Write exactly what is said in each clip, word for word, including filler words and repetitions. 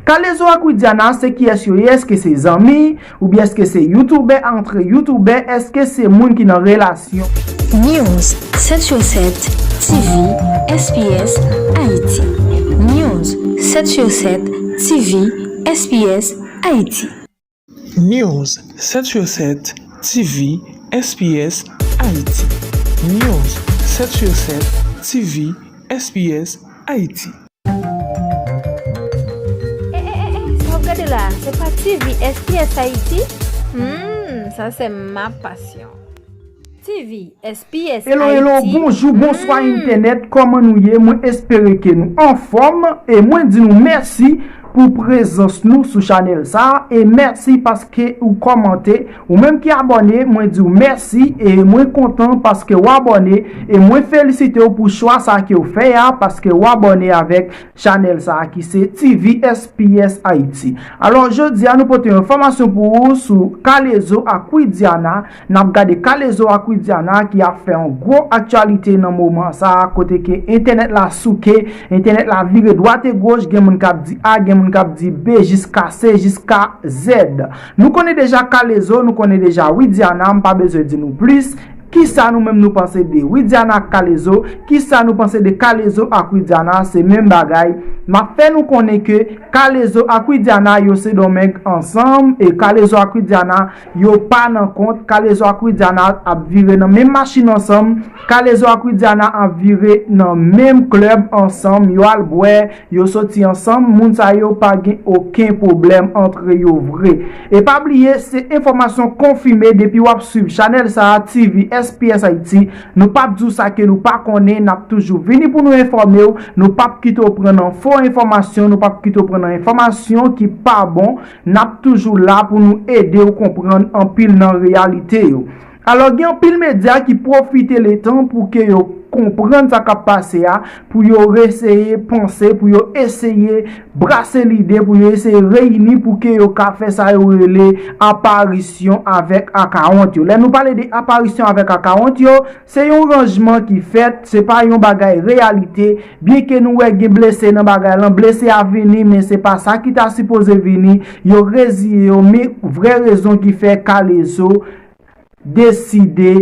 Kalezo ak Widiana, se kiyès yo ye? Èske se zanmi? Oubyen èske se youtubè antre youtubè? Èske se moun ki nan relasyon? News sèt sou sèt T V S P S Haïti. News sèt sou sèt T V S P S Haïti. News sèt sou sèt T V S P S Haïti. News sèt sou sèt T V S P S Haïti. Eh, eh, eh, eh, sa w ap gade la a, se pa T V S P S Haïti? Hmm, sa se ma passion. T V S P S Hello, hello, bonjou, bonswa entènèt, kòman nou ye? Mwen espere ke nou anfòm e mwen di nou mèsi pou prezans nou sou chanèl sa a e mèsi paske ou kòmante, ou menm ki abòne, mwen di w mèsi e mwen kontan paske w abòne e mwen felisite w pou chwa sa ke w fè a paske w abòne avèk chanèl sa a ki se T V S P S Haïti. Alò, jodi a nou pote yon enfòmasyon pou ou sou Kalezo ak Widiana. N ap gade Kalezo ak Widiana ki ap fè yon gwo aktyalite nan moman sa a kote ke entènèt la souke, entènèt la vire dwat e goch, gen moun k ap di A, gen moun k ap di B, jiska C, jiska Z. Nou konnen deja Kalezo, nou konnen deja Widiana, m pa bezwen di nou plis. Kisa nou menm nou panse de Widiana ak Kalezo? Kisa nou panse de Kalezo ak Widiana? Se menm bagay. M ap fè nou konnen ke Kalezo ak Widiana yo se donmeng ansanm e Kalezo ak Widiana yo pa nan kont. Kalezo ak Widiana ap vire nan menm machin ansanm. Kalezo ak Widiana ap vire nan menm klèb ansanm. Yo al bwè, yo soti ansanm, moun sa yo pa gen okenn pwoblèm antre yo vre. E pa bliye, se enfòmasyon konfime depi w ap swiv chanèl sa a, T V S P S Haïti. Nou p ap di w sa ke nou pa konnen, n ap toujou vini pou nou enfòme w. Nou p ap kite w pran nan fo enfòmasyon, nou p ap kite w pran nan enfòmasyon ki pa bon. N ap toujou la pou nou ede w konprann anpil nan reyalite yo. Alò, gen anpil medya ki pwofite letan pou ke yo konprann sa k ap pase a, pou yo eseye panse, pou yo eseye brase lide, pou yo eseye reyini pou ke yo ka fè sa yo rele aparisyon avèk akawont yo. Lè nou pale de aparisyon avèk akawont yo, se yon ranjman ki fèt, se pa yon bagay reyalite, byenke nou wè gen blese nan bagay lan, blese a vini, men se pa sa ki ta sipoze vini, yo reziye yo, men vrè rezon ki fè Kalezo deside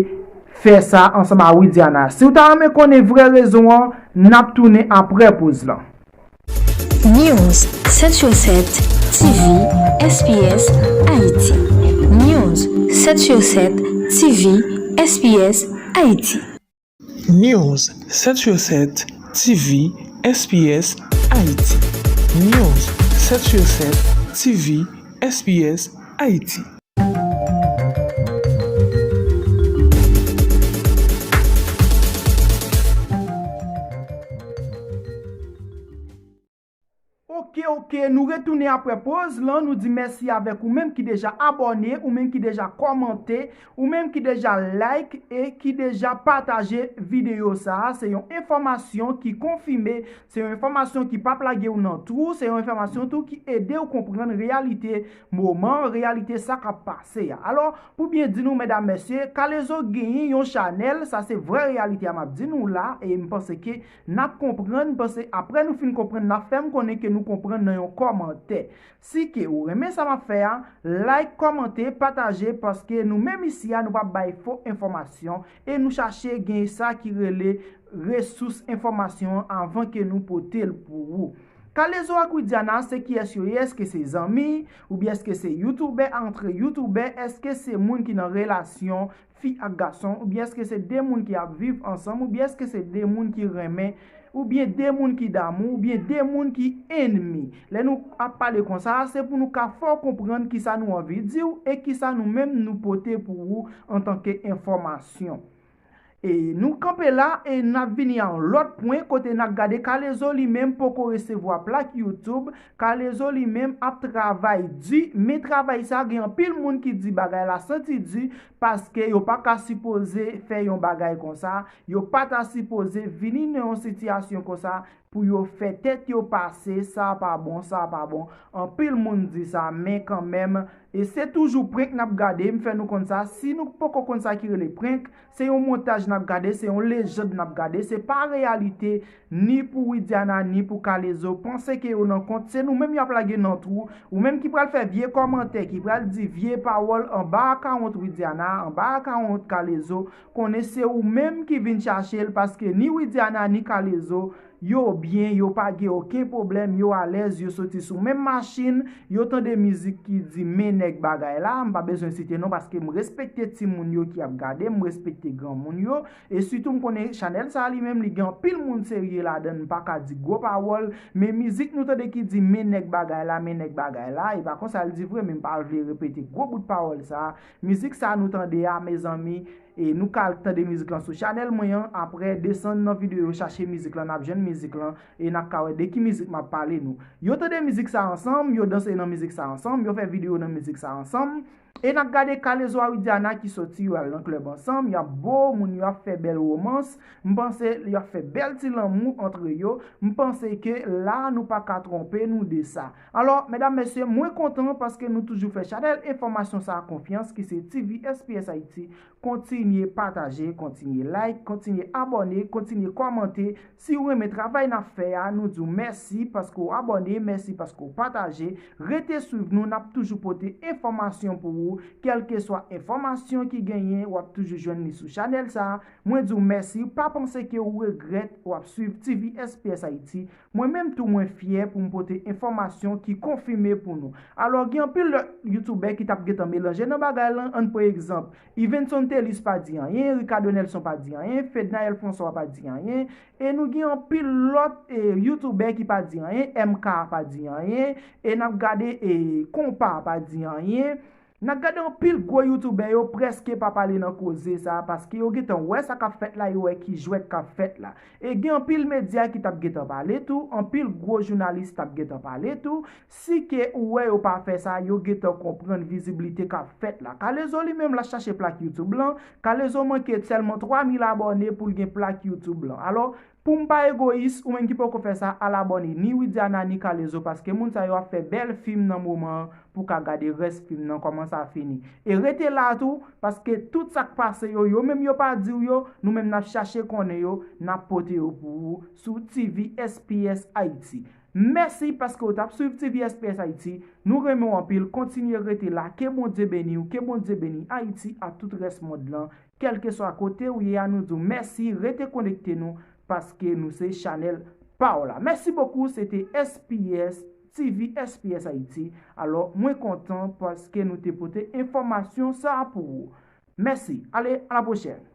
fè sa ansanm a Widiana. Si w ta renmen konnen vrè rezon an, n ap tounen aprè poz lan. News sèt sou sèt T V S P S Haïti. News sèt sou sèt T V S P S Haïti. News sèt sou sèt T V S P S Haïti. News sèt sou sèt T V S P S Haïti. Oke, oke, nou retounen aprè poz lan, nou di mèsi avèk ou menm ki deja abòne, ou menm ki deja kòmante, ou menm ki deja like e ki deja pataje videyo sa a. Se yon enfòmasyon ki konfime, se yon enfòmasyon ki p ap lage w nan twou, se yon enfòmasyon tou ki ede w konprann reyalite moman, reyalite sa k ap pase a. Alò, pou byen di nou, medam, mesye, Kalezo genyen yon chanèl, sa se vrè reyalite a m ap di nou la, e m panse ke n ap konprann, m panse aprè nou fin konprann, n ap fè m konnen ke nou konprann nan yon kòmantè. Si ke ou renmen sa m ap fè a, like, kòmante, pataje, paske nou menm isi a, nou p ap bay fo enfòmasyon, e nou chache gen sa ki rele resous enfòmasyon an avan ke nou pote l pou ou. Kalezo ak Widiana, se kiyès yo ye? Èske se zanmi? Oubyen èske se youtubè antre youtubè? Èske se moun ki nan relasyon fi ak gason? Oubyen èske se de moun ki ap viv ansanm? Oubyen èske se de moun ki renmen? Oubyen de moun ki damou? Oubyen de moun ki ènmi? Lè nou ap pale konsa, se pou nou ka fè w konprann kisa nou anvi di w e kisa nou menm nou pote pou ou antanke enfòmasyon. E nou kanpe la e n ap vini a yon lòt pwen kote n ap gade Kalezo li menm poko resevwa plak YouTube. Kalezo li menm ap travay di, men travay sa gen anpil moun ki di bagay la santi di paske yo pa ka sipoze fè yon bagay konsa. Yo pa ta sipoze vini nan yon sitiyasyon konsa pou yo fè tèt yo pase, sa pa bon, sa pa bon. Anpil moun di sa, men kanmenm, e se toujou prank n ap gade, m fè nou konn sa. Si nou poko konn sa ki rele prank, se yon montaj n ap gade, se yon lejann n ap gade, se pa reyalite, ni pou Widiana, ni pou K-Lezo. Panse ke yo nan kont, se nou menm y ap lage nan twou. Ou menm ki pral fè vye kòmantè, ki pral di vye pawòl anba akawont Widiana, anba akawont K-Lezo, konnen se ou menm ki vin chache l, paske ni Widiana, ni K-Lezo, yo byen, yo pa gen okenn pwoblèm, yo alèz, yo soti sou menm machin, yo tande mizik ki di men nèg bagay la, m pa bezwen site non paske m respekte timoun yo ki ap gade, m respekte granmoun yo, e sitou m konnen chanèl sa a li menm li gen anpil moun serye ladan l, m pa ka di gwo pawòl, men mizik nou tande ki di men nèg bagay la, men nèg bagay la, e pa konsa l di vre, men m pa vle repete gwo bout pawòl sa a. Mizik sa a nou tande a, mezanmi, e nou ka al tande mizik lan sou chanèl mwen an, apre desann nan videyo, chache mizik lan, n ap jwenn mizik lan, e n ap ka wè de ki mizik m ap pale nou. Yo tande mizik sa ansanm, yo danse nan mizik sa ansanm, yo fè videyo nan mizik sa ansanm, e n ap gade K-Lezo a Widiana ki soti, yo al nan klèb ansanm, y ap bo, moun yo ap fè bèl womans, m panse y ap fè bèl ti lanmou antre yo, m panse ke la nou pa ka twonpe nou de sa. Alò, medam, mesye, mwen kontan paske nou toujou fè chanèl enfòmasyon sa a konfyans ki se T V S P S Haiti. Kontinye pataje, kontinye like, kontinye abòne, kontinye kòmante. Si w renmen travay n ap fè a, nou di w mèsi paske w abòne, mèsi paske w pataje. Rete swiv nou, n ap toujou pote enfòmasyon pou ou. Kèlkeswa enfòmasyon ki genyen, w ap toujou jwenn li sou chanèl sa a. Mwen di w mèsi, pa panse ke w regrèt w ap swiv T V S P S Haiti. Mwen menm tou mwen fyè pou m pote enfòmasyon ki konfime pou nou. Alò, gen anpil lòt youtubè ki t ap gentan melanje nan bagay lan, ann pran egzanp, Yvenson Telis pa di anyen, Ricardo Nelson pa di anyen, Fednaelle François pa di anyen, e nou gen anpil lòt e, youtubè ki pa di anyen, M K pa di anyen, e n ap gade e, Konpa pa di anyen. N ap gade anpil gwo youtubè yo prèske pa pale nan koze sa a, paske yo gentan wè sa k ap fèt la, yo wè ki jwèt k ap fèt la. E gen anpil medya ki t ap gentan pale tou, anpil gwo jounalis t ap gentan pale tou. Si ke ou wè yo pa fè sa, yo gentan konprann viziblite k ap fèt la. K-Lezo li menm l ap chache plak YouTube lan. K-Lezo manke sèlman twa mil abòne pou l gen plak YouTube lan. Alò, pou m pa egoyis, ou menm ki poko fè sa, al abòne ni Widiana ni K-Lezo, paske moun sa yo ap fè bèl fim nan moman an pou w ka gade rès fim nan kòman sa fini. E rete la tou, paske tout sa k pase yo, yo menm yo pa di w yo, nou menm n ap chache konnen yo, n ap pote yo pou ou sou T V S P S Haiti. Mèsi paske w t ap swiv T V S P S Haiti. Nou renmen w anpil. Kontinye rete la. Ke Bondye beni w. Ke Bondye beni Ayiti ak tout rès mond lan. Kèlkeswa kote w ye a, nou di w mèsi. Rete konekte nou paske nou se chanèl pa w la. Mèsi bokou. Se te S P S, T V S P S Haiti. Alò, mwen kontan paske nou te pote enfòmasyon sa a pou ou. Mèsi. Ale, a la pwochèn.